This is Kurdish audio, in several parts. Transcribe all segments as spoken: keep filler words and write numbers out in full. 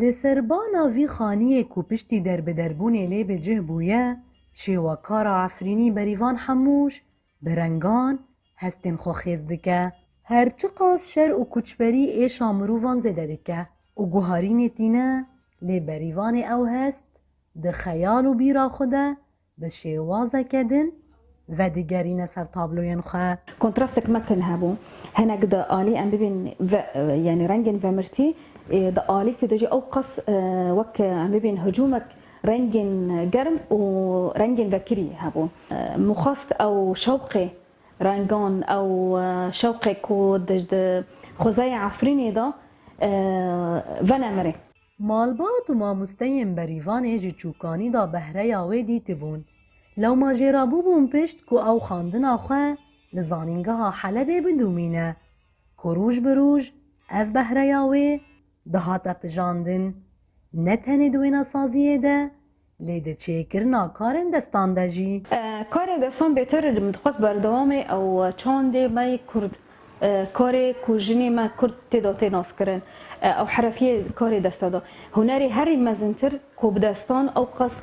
Li serbana vî xaniyê ku piştî derbiderbûnê lê bi cih bûye, şêwekara Efrînî Berîvan Hemûş bi rengan hestên xwe xêz dike. Her çiqas şer û koçberî êşa mirovan zêde dike û guharînê tîne, lê Berîvanê ew hest di xeyal û bîra xwe de bi şêwazeke din vedigerîne ser tabloyên xwe. Kontrastek metin hebû. Hinek di alî em bibîn ve, yanî rengên vemirtî, ê, di alîkî de jî ew qas, e, wek em bibîn hicûmek rengên germ û rengên vekirî hebû. E, mixwast ew şewqê rengan, ew, e, şewqê ku di, di xwezayê Efrînê de, e, venemirê. Malbat û mamosteyên Berîvanê ji çûkanî de behreya wê dîtibûn. Lewma jê re bûbûn pişt ku ew xwendina xwe li Zanîngeha Helebê bidomîne, ku roj bi roj ev behreya wê dihate pijandin, ne tenê di wênesaziyê de, lê di çêkirina karên destan de jî. E, karê destan bêtir min dixwest berdewamê ew çandê me yê Kurd, e, karê ku jinê me Kurd tê de tê naskirin, e, ew herefiyê karê desta de. Hunerê herî mezintir ku bi destan ew qas,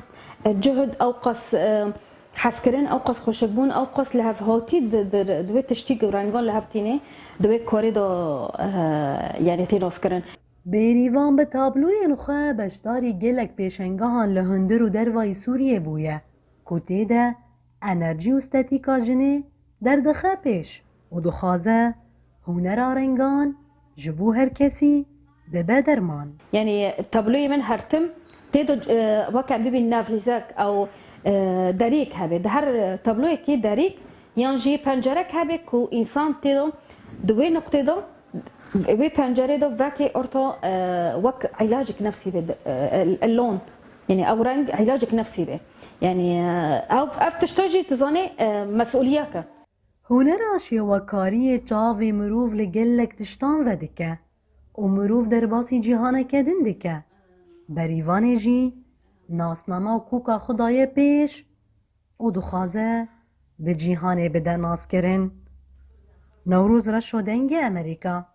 e, cihd, ew qas, e, hezkirin, ew qas xweşikbûn, ew qas lihevhatî di, di, di wê tiştî ku rengan li hev tîne, di wê karê de, e, yanî tê naskirin. Bêrîvan bi tabloyên xwe beşdarî gelek pêşengehan li hundir û dervayî Sûriyê bûye, ku tê de enerjî û stetîka jinê derdixe pêş û dixwaze hunera rengan ji bo her kesî bibe derman. Yanî tabloyê min her tim tê de, e, weke bibîn navlîzek ew, e, derîk hebe. Di her tabloyekî derîk yan jî pencerek hebe ku însan tê de di wê nuqtê de, wê pencerê de vekê orta, e, wek îlacek nefsî be, e, e, lon. Yanî ew reng îlacek nefsî be. Yanî, e, ev, ev tişta jî tu zanê, e, mesûliyek e. Hunera şêwekariyê çavê mirov li gelek tiştan vedike û mirov derbasî cîhaneke din dike. Berîvanê jî nasnama û koka xwe daye pêş û dixwaze bi cîhanê bide naskirin. Newroz Reşo, Dengê Amerîka.